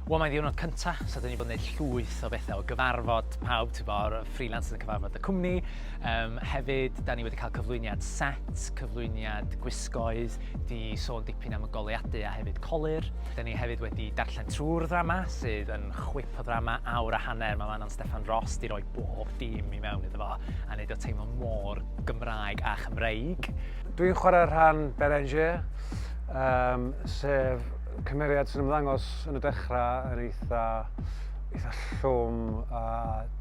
Wel, mae'n ddiwrnod cynta, so dyn ni bod yn gwneud llwyth o bethau, o gyfarfod pawb, ti'n bod, freelance yn cyfarfod y cwmni. Hefyd, da ni wedi cael cyflwyniad set, cyflwyniad gwisgoedd, di sôn dipyn am y goleuadu a hefyd colur. Da ni hefyd wedi darllen trwy'r ddrama, sydd yn chwip o ddrama, awr a hanner. Mae Manon Steffan Ros di roi bob dim i mewn iddo fo, a wneud o teimlo mor Gymraeg a Chymreig. Dwi'n chwarae rhan Berenger, sef cymeriad sy'n ymddangos yn y dechrau yn eitha, eitha llwm a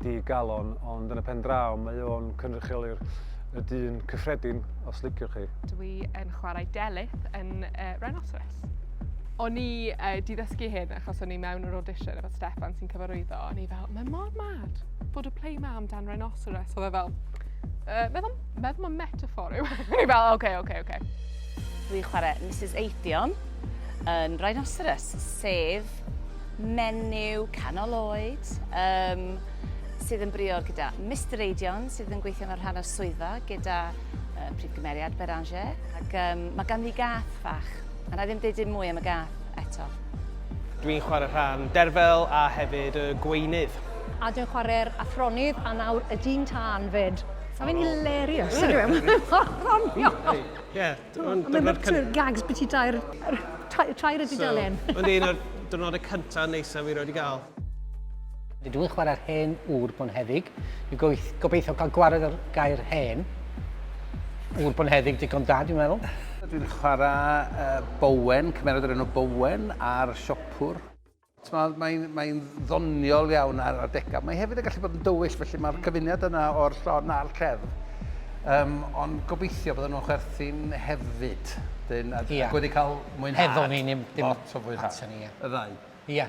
digalon, ond yn y pen draw mae o'n cynrychioli'r y dyn cyffredin, os liciwch chi. Dwi yn chwarae Delyth yn Rhinoceros. O'n i 'di ddysgu hyn achos o'n i mewn yr audition efo Steffan sy'n cyfarwyddo, o'n i fel, mae mor mad bod y play ma amdan rhinoceros. Oedd e fel, meddwl, meddwl mae metaphor yw. E." O'n i fel, oce, oce, oce. Dwi'n chwarae Mrs Eidion yn Rhinoceros, sef menyw canol oed um, sydd yn briod gyda Mr Eidion, sydd yn gweithio mewn rhan o'r swyddfa gyda uh, prif gymeriad Beranger. Ac um, mae ganddi gath fach, a na ddim deud dim mwy am y gath eto. Dwi'n chwarae rhan Derfel a hefyd y gweinydd. A dwi'n chwarae'r athronydd a nawr y dyn tân fyd. Mae fe'n hilarious, yndyw e? Mae mor ddoniol. Ie, mae'n diwrnod cyntaf. Gags byti tair, tair y dudalen. Mae'n un o'r diwrnodau cyntaf neisaf fi roed i gael. Dwi'n chwarae'r hen ŵr bonheddig. Dwi'n gobeithio cael gwared ar gair hen. Ŵr bonheddig digon da, dwi'n meddwl. Dwi'n chwarae uh, Bowen, cymeriad o'r enw Bowen, a'r siopwr. T'mod, mae'n mae ddoniol iawn ar adegau. Mae hefyd yn gallu bod yn dywyll, felly mae'r cyfuniad yna o'r llon a'r lleddf. Um, ond gobeithio bydden nhw'n chwerthin hefyd. Dyn, a, yeah. ac wedi cael mwynhad. Hefo ni, dim, dim lot o fwynhad. Ni, Y ddau. Ia.